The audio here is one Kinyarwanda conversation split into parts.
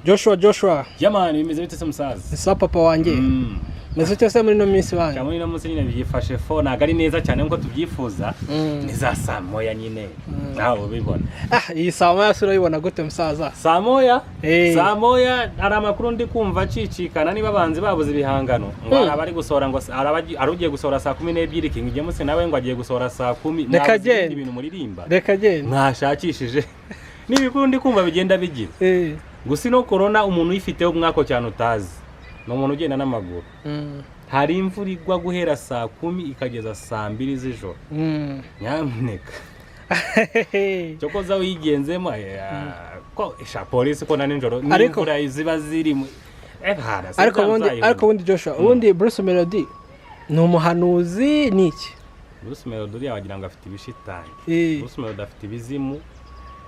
Joshua, Joshua. Jamani, bimeze bite se musaza? Ni sawa, papa wanjye. Meze ute se muri ino minsi wanyu? Cyangwa ino munsi nyine byifashe fo, ntabwo ari neza cyane nkuko tubyifuza. Ni za saa moya nyine, nawe ubibona. Ah, iyi saa moya se urayibona gute, musaza? Saa moya? Eh. Saa moya hari amakuru ndi kumva acicikana, niba abanzi babuze ibihangano ngo hari abari gusohora, ngo hari ugiye gusohora saa 12, King James nawe ngo agiye gusohora saa 10. Reka Mwabuze ibindi genda. bintu muririmba? Reka genda. Mwashakishije n'ibikuru ndi kumva bigenda bigira. Gusa ino korona, umuntu uyifiteho umwako cyane utazi ni umuntu ugenda n'amaguru. Hari imvura igwa guhera saa 10 ikageza saa 2 z'ijoro. Nyamuneka, cyokoza wigenzemo ko sha polisi ko na nijoro n'imvura ziba ziri hara, Ariko ubundi, ariko ubundi Joshua, ubundi Bruce Melody ni umuhanuzi, ni iki? Bruce Melody uriya wagira ngo afite ibishitani. Bruce Melody afite ibizimu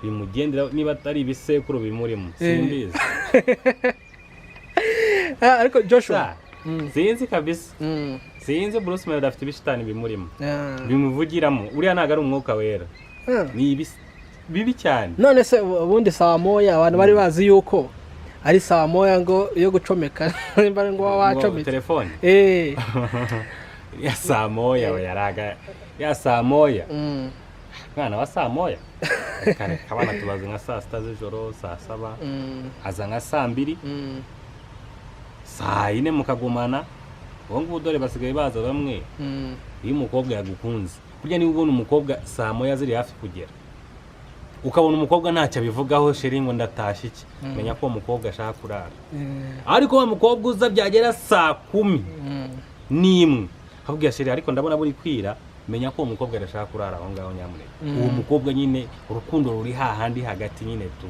bimugendera, niba atari ibisekuru bimurimo, simbizi. Ah, ariko Joshua, Sa, sinzi kabisa. Sinzi, Bruce Melody afite ibishitani bimurimo, bimuvugiramo. Uriya ntabwo ari umwuka wera. Ni bibi cyane. None se ubundi saa moya abantu bari bazi yuko ari saa moya ngo yo gucomeka, nimba ari ngo waba Ngo wacometse? Telefone? Eh. Ya saa moya we yaraga ya saa moya. Mwana wa saa moya, reka reka, abana tubaze nka saa 6 z'ijoro, saa 7. Aza nka saa 2, saa 4 mukagumana. Ubu ngubu dore basigaye baza bamwe. Iyo umukobwa yagukunze burya, niba ubona umukobwa saa moya ziri hafi kugera, ukabona umukobwa ntacyo abivugaho, "Chéri, ngo ndatashye," iki, menya ko uwo mukobwa ashaka kurara. Ariko wa mukobwa uza byagera saa 11 akubwira, "Chéri, ariko ndabona buri kwira," menya ko uwo mukobwa adashaka kurara aho ngaho nyamuneka. Uwo mukobwa nyine urukundo ruri hahandi hagati nyine tu.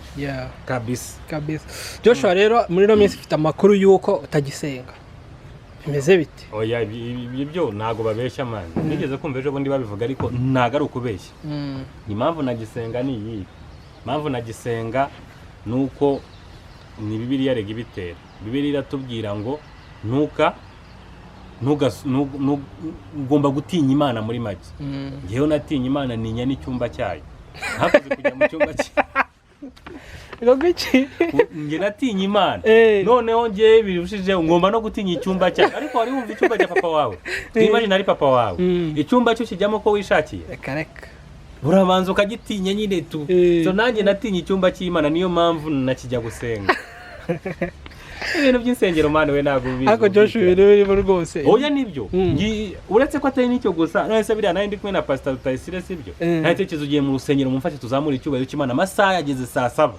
Kabisa. Kabisa. Joshua, rero muri ino minsi ufite amakuru y'uko utagisenga, bimeze bite? Oya, ibi byo ntabwo babeshya, man. Nigeze kumva ejo bundi babivuga, ariko ntabwo ari ukubeshya. Impamvu nagisenga ni iyi: impamvu nagisenga ni uko ni Bibiliya rega ibitera. Bibiliya iratubwira ngo ntuka ugomba gutinya Imana muri make. Ngewe natinya Imana, ninya n'icyumba cyayo, ntakoze kujya mu cyumba cye. Ngo iki? Njye natinya Imana. Eh. Noneho ngewe birushije ngomba no gutinya icyumba cyayo. Ariko wari wumva icyumba cya papa wawe? Twimagine ari papa wawe. Icyumba cyo kijyamo ko wishakiye? Reka reka. Urabanza ukagitinya nyine tu. Eh. So nanjye natinya icyumba cy'Imana, niyo mpamvu nakijya gusenga. Ibintu by'insengero, man, we ntabwo ubizi. Ariko Joshua, ibintu birimo rwose. Oya, nibyo. Uretse ko atari n'icyo gusa. None se biriya nari ndi kumwe na Pastor Rutayisire, sibyo? Ntatekereza ugiye mu rusengero, mumfashe tuzamure icyubahiro cy'Imana, amasaha yageze saa 7,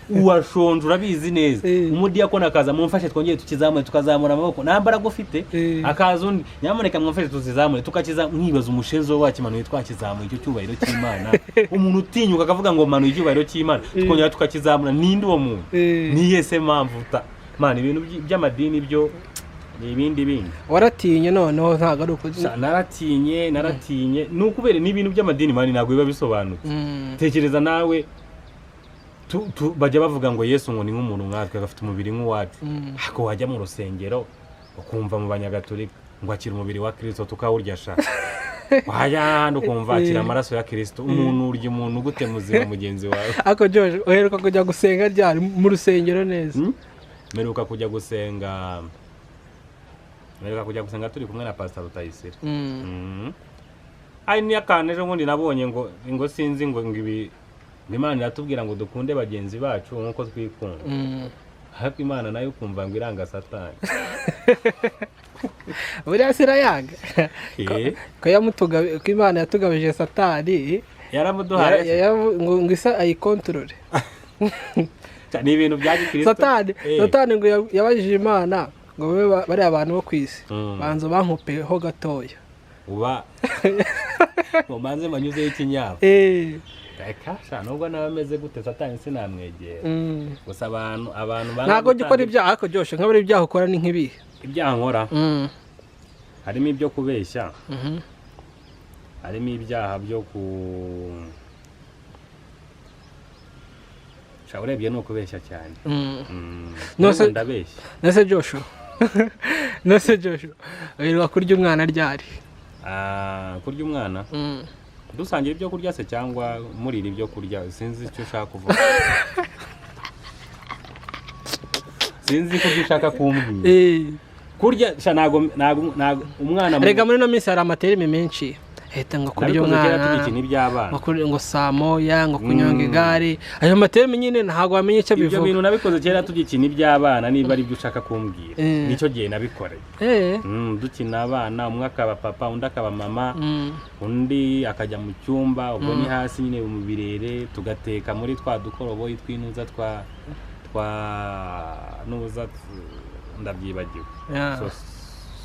uwashonje, urabizi neza. Umudiyakoni akaza, "Mumfashe twongere tukizamure," tukazamura amaboko, nta mbaraga ufite. Akaza undi, "Nyamuneka mumfashe tuzizamure," tukakiza. Mwibaza umushezo wakimanuye, twakizamuye icyo cyubahiro cy'Imana. Umuntu utinyuka akavuga ngo manuye icyubahiro cy'Imana, tukongera tukakizamura, ninde uwo muntu? Niye se mpamvu uta man, ibintu by'amadini byo ni ibindi bindi. Waratinye noneho, ntabwo ari uko? Sha, naratinye, naratinye. Ni ukubera n'ibintu by'amadini, man, ntabwo biba bisobanutse. Tekereza nawe, bajya bavuga ngo Yesu ngo ni nk'umuntu nkatwe, agafite umubiri nk'uwacu. Ariko wajya mu rusengero ukumva mu Banyagatolika ngo akira umubiri wa Kirisito tukawurya sha. Wajya ahandi ukumva akira amaraso ya Kirisito. Umuntu urya umuntu gute muzima mugenzi wawe? Ariko Josh, uheruka kujya gusenga ryari mu rusengero neza? Hmm? Mperuka kujya gusenga turi kumwe na Pastor Rutayisire. Hari n'akantu ejo bundi nabonye ngo sinzi ngo ibi, ngo Imana iratubwira ngo dukunde bagenzi bacu nk'uko twikunda. Ariko Imana nayo ukumva ngo iranga Satani. Buriya se irayanga? Eh. Ko Imana yatugabije Satani. Yaramuduhaye. Ngo isa ayikontorore. Ni ibintu bya gikristo. Satani, Satani ngo yabajije Imana ngo babe bariya abantu bo ku isi, banza bankupeho gatoya. Uba ngo manze manyuzeho ikinyafu. Reka sha, nubwo nawe ameze gute, Satani sinamwegera. Gusa abantu banga Ntabwo ujya ukora gutanga. ibyaha. Ariko Josh, nk'abari ibyaha ukora ni nk'ibihe? Ibyaha nkora harimo ibyo kubeshya, harimo ibyaha byo ku sha, urebye ni ukubeshya cyane. N'ubu ndabeshya. Nese Joshua, nese Joshua, wirirwa kurya umwana ryari? Ah, kurya umwana? Dusangira ibyo kurya se cyangwa murira ibyo kurya? Sinzi icyo ushaka kuvuga. Sinzi ko ibyo ushaka kumbwira. Kurya sha ntago umwana. Rega muri no minsi hari amaterime menshi. Heta ngo kurya umwana iby'abana ngo saa moya ngo kunyonga igare, ayo materime nyine ntabwo wamenye icyo bivuga. Ibyo bintu nabikoze kera tugikina iby'abana, niba ari byo ushaka kumbwira nicyo gihe nabikoreye. Dukina abana, umwe akaba papa, undi akaba mama, undi akajya mu cyumba, ubwo ni hasi nyine mu birere, tugateka muri twa dukoroboyi twinuza twa nuza ndabyibagiwe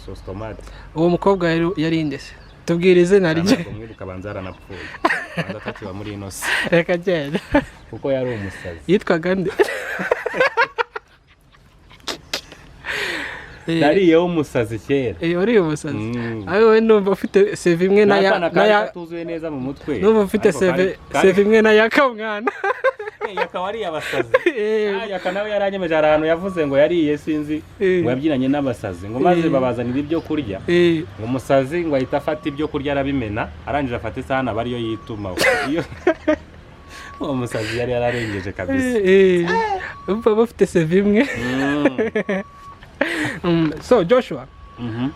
sositomate. Uwo mukobwa yari indese? Tubwira izina rye. Mwibuka banza yaranapfuye, banza atakiba muri ino si. Reka genda. Kuko yari umusazi. Yitwaga nde? Nariyeho umusazi kera. Uriye umusazi. Aho wowe numva ufite seve imwe na ya tuzuye neza mu mutwe. Numva ufite seve imwe na yaka mwana. Yaka wariye abasazi. Yaka nawe yaranyemeje ahantu yavuze ngo yariye sinzi ngo yabyinanye n'abasazi ngo maze babazanira ibyo kurya. Ngo umusazi ngo ahita afata ibyo kurya arabimena, arangije afata isahani aba ariyo yituma. Uwo musazi yari yararengeje kabisa. Umva bafite seve imwe. So Joshua,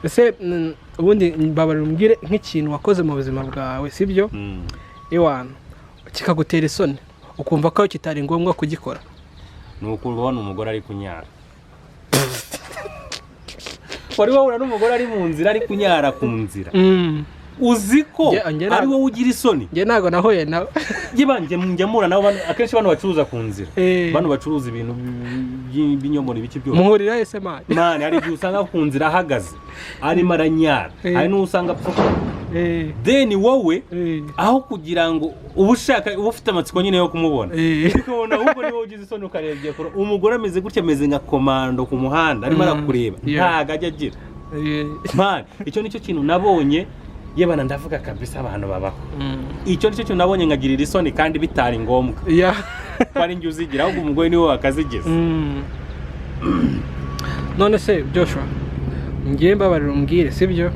ese ubundi mbabarira umbwire nk'ikintu wakoze mu buzima bwawe, sibyo? Iwana kikagutera isoni ukumva ko kitari ngombwa kugikora. Ni ukubona umugore ari kunyara. Wari wahura n'umugore ari mu nzira ari kunyara ku nzira. Uzi ko ari wowe ugira isoni. Njye ntago nahuye nawe. Njye mpura nabo akenshi bano bacuruza ku nzira. Bano bacuruza ibintu by'inyomoro ibiki byose. Muhurira ese mani? Mani hari igihe usanga ku nzira ahagaze arimo aranyara. Hari n'usanga apfuka. Then wowe aho kugira ngo uba ushaka uba ufite amatsiko nyine yo kumubona. Ukabona ahubwo niba ugize isoni ukarebye kure. Umugore ameze gutya ameze nka komando ku muhanda arimo arakureba. Ntago ajya agira. Mani icyo nicyo kintu nabonye. Yebana ndavuga kabisa abantu babaho. Icyo nicyo kintu nabonye nkagirira isoni kandi bitari ngombwa. Kwari njye uzigira ahubwo umugore niwe wakazigize. None se Joshua, ngiye mbabarira umbwire, sibyo?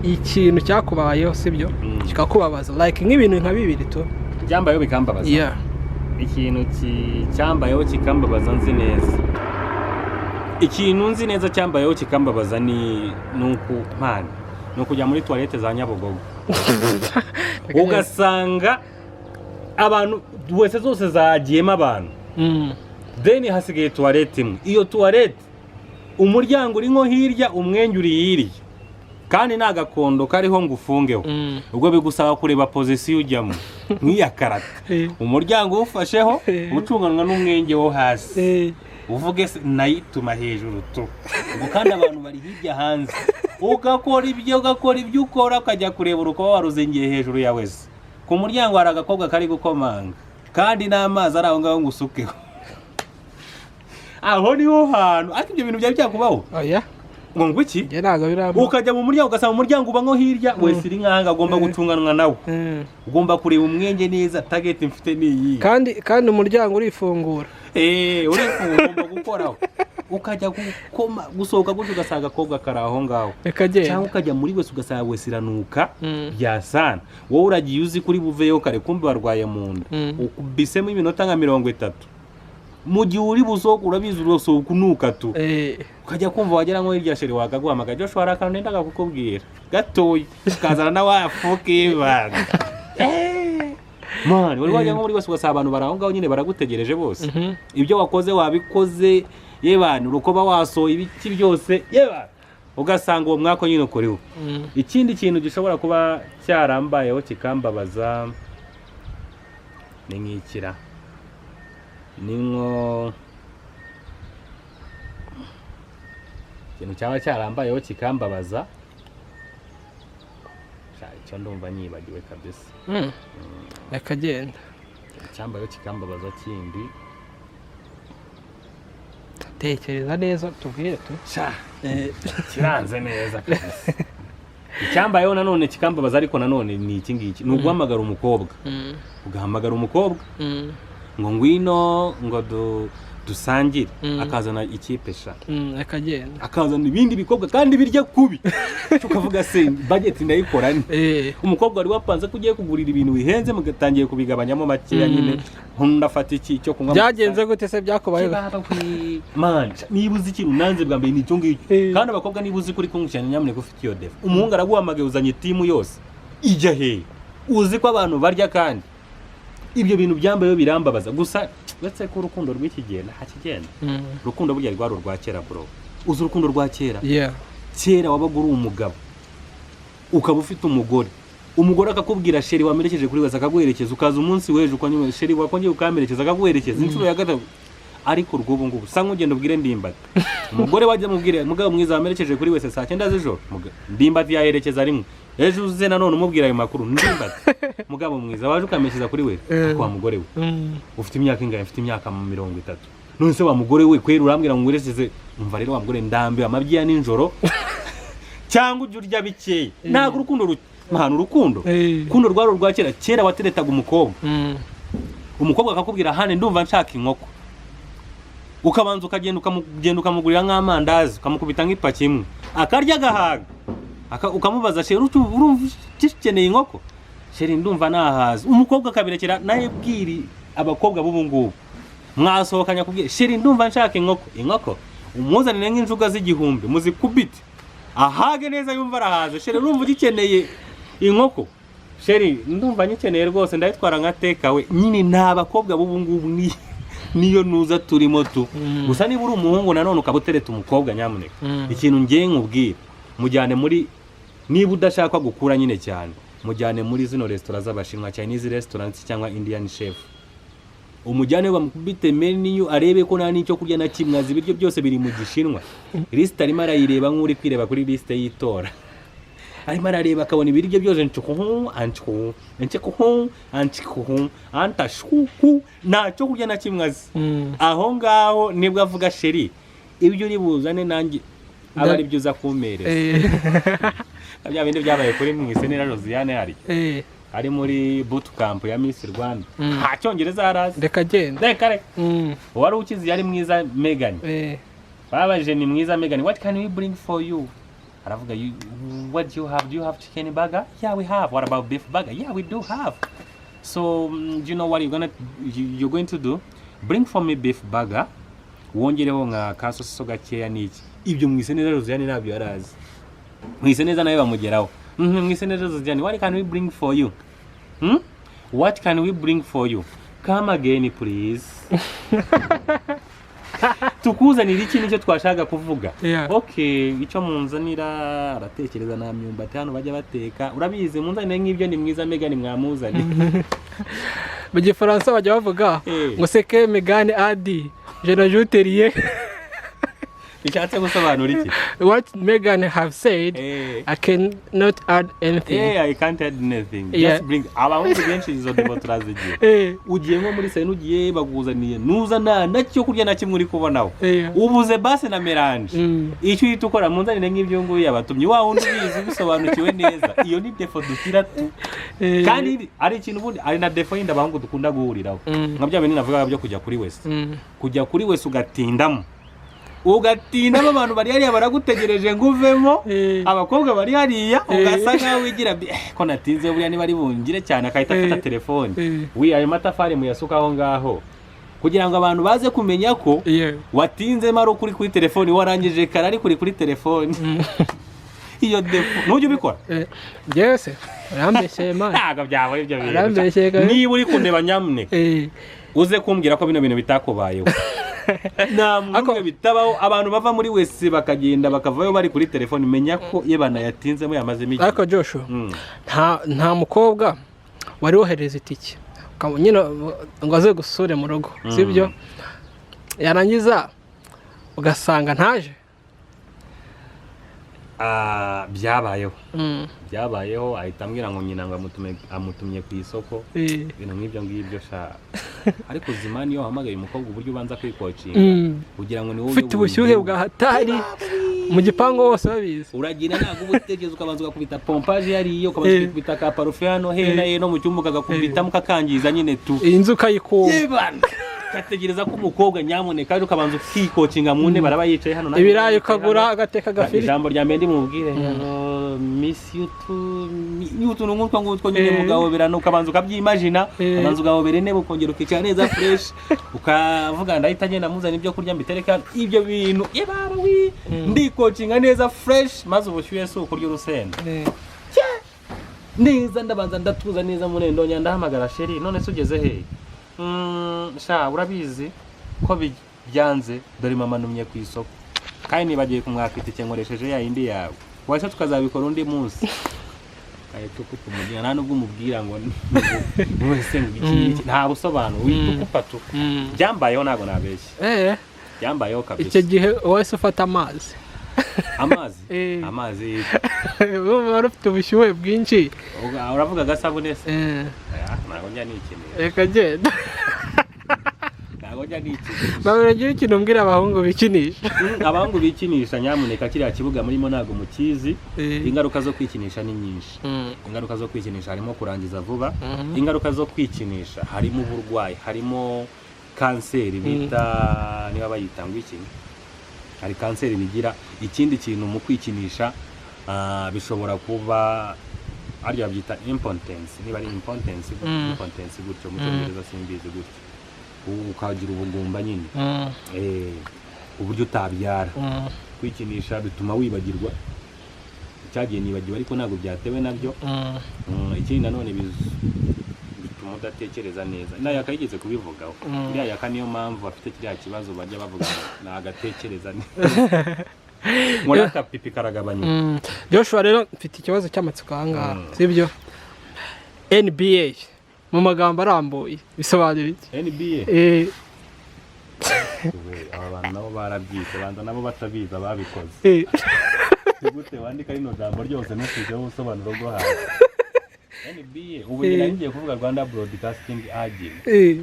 Ikintu cyakubayeho, sibyo? Kikakubabaza like nk'ibintu nka bibiri to. Byambayeho bikambabaza. Ikintu cyambayeho kikambabaza nzi neza. Ikintu nzi neza cyambayeho kikambabaza ni nuko mpana no kujya muri toilette za Nyabugogo. Ugasanga abantu wese zose zagiyemo abantu. Then hasigaye toilette imwe. Iyo toilette umuryango uri nko hirya, umwenge uri hirya. Kandi nta gakondo kariho ngo ufungeho. Ubwo bigusaba kureba position ujyamo nk'iya karate. Umuryango ufasheho ucunganwa n'umwenge wo hasi. Uvuge nayituma hejuru tu. Ubwo kandi abantu bari hirya hanze. Ugakora ibyo ukora ukajya kureba urukoba waruzingiye hejuru ya wese. Ku muryango hari agakobwa kari gukomanga kandi n'amazi ari aho ngaho ngo usukeho. Aho niho hantu ariko ibyo bintu byari byakubaho. Oya. Ngo ngwiki? Ukajya mu muryango ugasanga umuryango uba nko hirya wese iri nkanga agomba gucunganwa nawe. Ugomba kureba umwenge neza target mfite ni iyi. Kandi umuryango urifungura. Urifungura ugomba gukoraho. Ukajya gukoma gusohoka gutyo ugasanga akobwa kari aho ngaho. Cyangwa ukajya muri wese ugasanga wese iranuka byasana. Wowe uragiye uzi kuri buveyo kare kumbe barwaye mu nda. Ukubisemo iminota nka 30. Mu gihe uri busohoka urabizi urosohoka unuka tu. Ukajya kumva wagera nko hirya sheri wakaguhamagaye Joshua hari akantu nendaga kukubwira gatoya ukazana na wafuke bana. Man, wari wajya nko muri wese ugasanga abantu bari aho ngaho nyine baragutegereje bose. Ibyo wakoze wabikoze yebana urukoba wasohoye ibiki byose yebana ugasanga uwo mwako nyine ukuriho. Ikindi kintu gishobora kuba cyarambayeho kikambabaza ni nk'ikira. Ni nko ikintu cyaba cyarambayeho kikambabaza icyo ndumva nyibagiwe kabisa. Reka genda. Icyambayeho kikambabaza kindi tekereza neza tubwire tu. Kiranze neza kabisa. Icyambayeho nanone kikambabaza ariko nanone ni iki ngiki ni uguhamagara umukobwa. Ugahamagara umukobwa ngo ngwino ngo Dusangire. Akazana ikipe sha. Akagenda. Akazana ibindi bikorwa kandi birya kubi, tukavuga se budget ndayikora nte? Umukobwa wari wapanze ko ugiye kugurira ibintu bihenze, mugatangiye kubigabanyamo makeya. Nyine ndafata iki cyo kunywa. Byagenze gute se? Byakubayeho? Man, niba uzi ikintu nanze bwa mbere ni icyo ngicyo. Kandi abakobwa, niba uzi kuri kungukirana, nyamuneka ufite iyo défaut, umuhungu araguhamagaye, uzanye team yose, ijya hehe? Uzi ko abantu barya, kandi ibyo bintu byambayeho birambabaza. Gusa uretse ko urukundo rw'iki gihe nta kigenda. Urukundo burya rwari urwa kera, bro. Uzi urukundo rwa kera? Yeah. Kera wabaga uri umugabo, ukaba ufite umugore, umugore akakubwira: "Chéri, wamerekeje kuri wese," akaguherekeza, ukaza umunsi w'ejo ukanyuma: "Chéri, wakongera ukamperekeza," akaguherekeza inshuro ya gatatu. Ariko urw'ubu ngubu sa nk'ugenda ubwire Ndimbati, umugore wajya mubwire: "Mugabo mwiza, wamerekeje kuri wese saa 9 z'ijoro?" Ndimbati yaherekeza rimwe. Ejo uze nanone umubwira ayo makuru: "Ndimbati, mugabo mwiza, waje ukamerekeza kuri we?" Ariko wa mugore we, ufite imyaka ingahe? Mfite imyaka 30. None se wa mugore we, kwera urambwira ngo nguherekeze? Umva rero wa mugore, ndambiwe amabyi ya nijoro, cyangwa ujya urya bikeya. Ntabwo urukundo mahana urukundo. Urukundo rwari urwa kera. Kera wateretaga umukobwa, umukobwa akakubwira: "Hane, ndumva nshaka inkoko," ukabanza ukagenda ukamugenda ukamugurira nk'amandazi, ukamukubita nk'ipaki imwe, akarya agahaga. Ukamubaza: "Chéri, urumva ukeneye inkoko?" "Chéri, ndumva nahaza." Umukobwa akabirekera nawe. Bwiri abakobwa b'ubu ngubu mwasohokanya kubwira: "Chéri, ndumva nshaka inkoko." Inkoko umuzanire nk'injuga z'igihumbi, muzikubite, ahage neza, yumva arahaze. "Chéri, urumva ugikeneye inkoko?" "Chéri, ndumva nyikeneye rwose, ndayitwara nka takeaway." Nyine ni abakobwa b'ubu ngubu niyo nuza turimo tu. Gusa niba uri umuhungu nanone ukaba utereta umukobwa, nyamuneka, ikintu ngiye nkubwira, mujyane muri, niba udashaka gukura nyine cyane, mujyane muri zino resitora z'Abashinwa, Chinese restaurant cyangwa Indian chef. Umujyane bamukubite menu, arebe ko nta n'icyo kurya na kimwe azi, ibiryo byose biri mu Gishinwa. Lisite arimo arayireba nk'uri kwireba kuri lisite y'itora. Arimo arareba akabona ibiryo byose ncukuhu ancukuhu ncukuhu ancukuhu antashuku, nta cyo kurya na kimwe azi. Aho ngaho nibwo avuga: "Chéri, ibyo uri buzane nanjye aba ari byo uza kumpereza." Bya bindi byabaye kuri Mwiseneza Josiane, hari ari muri bootcamp ya Miss Rwanda. Nta Cyongereza yari azi. Reka genda. Reka reka. Uwari ukizi yari Mwiza Megan. Babajije ni Mwiza Megan: "What can we bring for you?" Aravuga: "You, what do you have? Do you have chicken burger?" "Yeah, we have." "What about beef burger?" "Yeah, we do have." "So do you know what you're going to do? Bring for me beef burger, wongereho nka kasoso gakeya." Niki ibyo Mwiseneza Josiane ntabyo yari azi. Mwiseneza nawe bamugeraho: "Mwiseneza Josiane, what can we bring for you? Hmm? What can we bring for you? Come again, please. Tukuzanira iki?" Nicyo twashaka kuvuga. "Okay, icyo munzanira," aratekereza, "nta myumbati hano bajya bateka, urabizi, munzanire nk'ibyo." Ni Mwiza Megan mwamuzane. Mu Gifaransa bajya bavuga ngo "Ce que Megan a dit, je n'ajoute rien." Bishatse gusobanura iki? What Megan have said, I cannot add anything. Yeah, I can't add anything. Just bring. Abahungu benshi izo défaut turazigira. Ugiye nko muri sena, ugiye baguzaniye nuza nta nacyo kurya na kimwe uri kubonaho. Ubuze base na mélange. Icyo uhita ukora: "Munzanire nk'ibyo nguyu yabatumye." Wa wundi ubizi, ubisobanukiwe neza. Iyo ni défaut dushyira tu. Kandi ari ikintu ubundi ari na défaut yindi abahungu dukunda guhuriraho. Nka bya bindi navugaga byo kujya kuri WC. Kujya kuri WC ugatindamo, ugatindamo, abantu bari hariya baragutegereje ngo uvemo. Abakobwa bari hariya, ugasa nkaho wigira ko natinze buriya niba ari bungire cyane, agahita afata telefone. Wi ayo matafari muyasuka aho ngaho kugira ngo abantu baze kumenya ko watinzemo ari ukuri kuri telefoni, warangije kare ariko uri kuri telefoni. Iyo défaut ntujya ubikora? Njyewe se urambeshyeye, man. Ntabwo byaba ibyo bintu. Arambeshyeye kabisa. Niba uri kundeba, nyamuneka uze kumbwira ko bino bintu bitakubayeho. Nta muntu n'umwe bitabaho. Abantu bava muri WC bakagenda bakavayo bari kuri telefoni, menya ko iyo banayatinzemo yamazemo igihe. Ariko Joshua, nta mukobwa wari wohereza itike nyine ngo aze gusure mu rugo, sibyo? Yarangiza ugasanga ntaje. Ah, byabayeho. Byabayeho, ahita ambwira ngo nyina ngo amutumye ku isoko. Ibintu nk'ibyo ngibyo sha. Ariko zimani, iyo wahamagaye umukobwa, uburyo ubanza kwikocinga kugira ngo ni wowe ufite uyoboye ubushyuhe igihugu. Bwa hatari mu gipangu hose babizi. Uragira ntabwo uba utekereza, ukabanza ugakubita pompage yariyo, ukabanza ugakubita ka parufe hano he na he, no mu cyumba ukagakubitamo, ukakangiza nyine tu. Iyi nzu ukayikura. Yebana. Ugategereza ko umukobwa nyamuneka aje, ukabanza ukikokinga mu ntebe, araba yicaye hano, nanjye Ibirayi yicaye ukagura, hano. Agateka agafiri. Ijambo rya mbere ndimubwire ngo "Miss you too", utuntu nk'utwo ngutwo nyine. Mugahoberana, ukabanza ukabyimagina, ukabanza ugahobera intebe, ukongera ukicara neza fresh, ukavuga ndahita ngenda muzana ibyo kurya mbitereka hano. Ibyo bintu, ye baba wi, ndikokinga neza fresh, maze ubushyuhe si ukurya urusenda neza. Ndabanza ndatuza neza muri ndongera ndahamagara: "Chérie, none se ugeze he?" Sha urabizi ko byanze, dore mama numye ku isoko kandi nibagiye kumwaka itike, nkoresheje ya yindi yawe, wahise tukazabikora undi munsi." Ahita ukupa umubwira, nta nubwo umubwira ngo wese ngo iki n'iki, nta busobanuro, uhita ukupa tu. Byambayeho, ntabwo nabeshya. Byambayeho kabisa. Icyo gihe wahise ufata amazi? Amazi? Eh. Amazi. Wari ufite ubushyuhe bwinshi. Uravuga agasabune se? Eh. Oya, ntabwo njya nikenera. Reka genda. Ntabwo njya nikinisha. Babura ikintu mbwira abahungu bikinisha. Abahungu bikinisha, nyamuneka, kiriya kibuga murimo ntabwo mukizi. Ingaruka zo kwikinisha ni nyinshi. Ingaruka zo kwikinisha harimo kurangiza vuba. Ingaruka zo kwikinisha harimo uburwayi, harimo kanseri bita, niba bayita ngo iki, hari kanseri bigira. Ikindi kintu mu kwikinisha, bishobora kuba aryo babyita impotence, niba ari impotence, impotence gutyo mu Cyongereza, simbizi gutyo. Ukagira ubugumba nyine, uburyo utabyara. Kwikinisha bituma wibagirwa cyagiye, nibagiwe ariko ntabwo byatewe nabyo. Ikindi nanone bituma udatekereza neza. Na Yaka yigeze kubivugaho. Iriya Yaka niyo mpamvu bafite kiriya kibazo, bajya bavuga ngo nagatekereza neza, ngo n'akapipi karagabanyuka. Joshua, rero mfite ikibazo cy'amatsiko aha ngaha. Sibyo, NBA mu magambo arambuye bisobanura iki? NBA? Eh. We, aba bantu nabo barabyise, banza nabo batabizi ababikoze. Ni gute wandika rino jambo ryose ntushyizeho ubusobanuro bwo hasi? NBA, ubu njye nari ngiye kuvuga Rwanda Broadcasting Agency.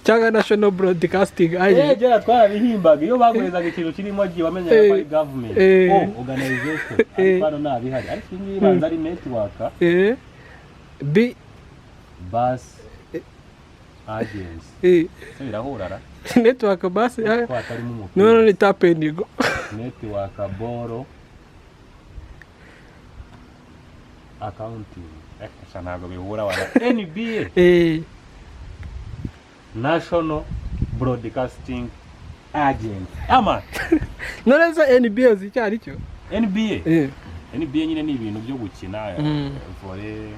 Cyangwa National Broadcasting Agency. Kera twarabihimbaga, iyo baguhezaga ikintu kirimo G wamenyaga ko ari government, O organization, ariko hano ntabihari. Ariko iyi ngiyi ibanza ari network B bus agency. Ese birahura ra? Network bus. Ko hatarimo umupira. None ni tap and go. Network boro accounting. Sha ntabwo bihura wala. NBA, National Broadcasting Agency ama None se NBA uzi icyo ari cyo? NBA? NBA nyine ni ibintu byo gukina volley,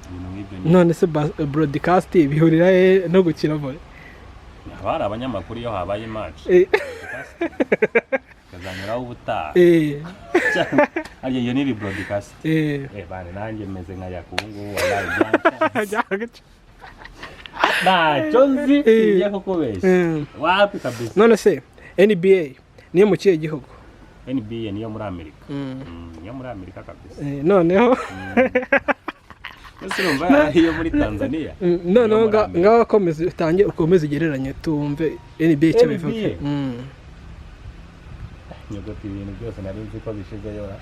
ibintu nk'ibyo nyine. None se broadcast bihurira he no gukina volley? Haba hari abanyamakuru iyo habaye match. Kazanyuraho ubutaha. Harya iyo ni broadcast? Bane nanjye meze nka Yaka ubu ngubu, wallahi byancanze. Ntacyo nzi. Singiye kukubeshya. Wapi kabisa. None se NBA niyo mu kihe gihugu? NBA niyo muri Amerika. Niyo muri Amerika kabisa. Noneho Ese urumva ari iyo muri Tanzania? Noneho Niyo muri Amerika. Ngaho komeza utange, ukomeze ugereranye tumve NBA icyo NBA? bivuga. Nyuguti, ibintu byose nari nzi ko bishizeyo ra.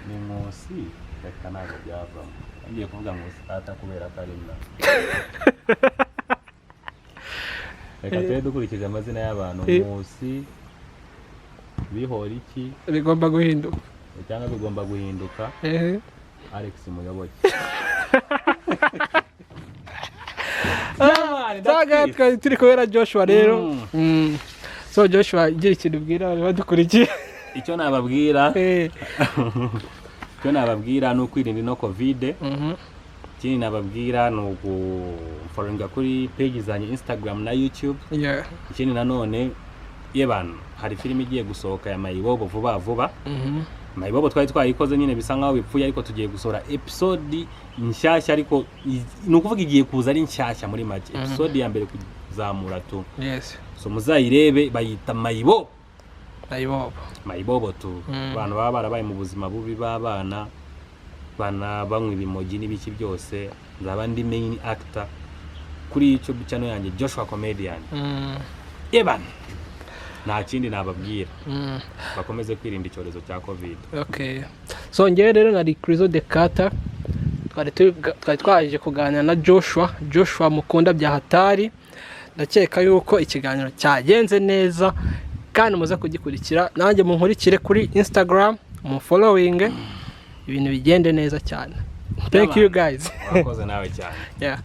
Ni Nkusi, reka ntabwo byavamo, ngiye kuvuga Nkusi ata kubera ko ari na, reka tube dukurikije amazina y'abantu. Nkusi bihora iki? Bigomba guhinduka. Cyangwa bigomba guhinduka. Alex Muyoboke. Saga twari turi kubera Joshua rero. So Joshua, gira ikintu ubwira abari badukurikiye. Icyo nababwira, icyo nababwira ni ukwirinda ino COVID. Ikindi nababwira ni ugufollowinga kuri page zanjye, Instagram na YouTube. Ikindi nanone, yebantu, hari filime igiye gusohoka ya Mayibobo vuba vuba. Mayibobo twari twayikoze nyine bisa nkaho bipfuye, ariko tugiye gusohora episode nshyashya, ariko ni ukuvuga igiye kuza ari nshyashya muri make, episode ya mbere kuzamura tu. So muzayirebe, bayita Mayibobo. Mayibobo. Mayibobo tu. Abantu baba barabaye mu buzima bubi b'abana bana banywa ibimogi n'ibiki byose. Nzaba ndi main actor kuri YouTube channel yanjye, Joshua Comedian. Ebana, nta kindi nababwira. Bakomeze kwirinda icyorezo cya COVID. Okay. So ngewe rero nari Crizo de Kata. Twari twaje kuganira na Joshua. Joshua mukunda bya hatari. Ndakeka yuko ikiganiro cyagenze neza kandi muze kugikurikira, nanjye munkurikire kuri Instagram, mufollowing, ibintu bigende neza cyane. Thank you guys. Wakoze nawe cyane. Yeah.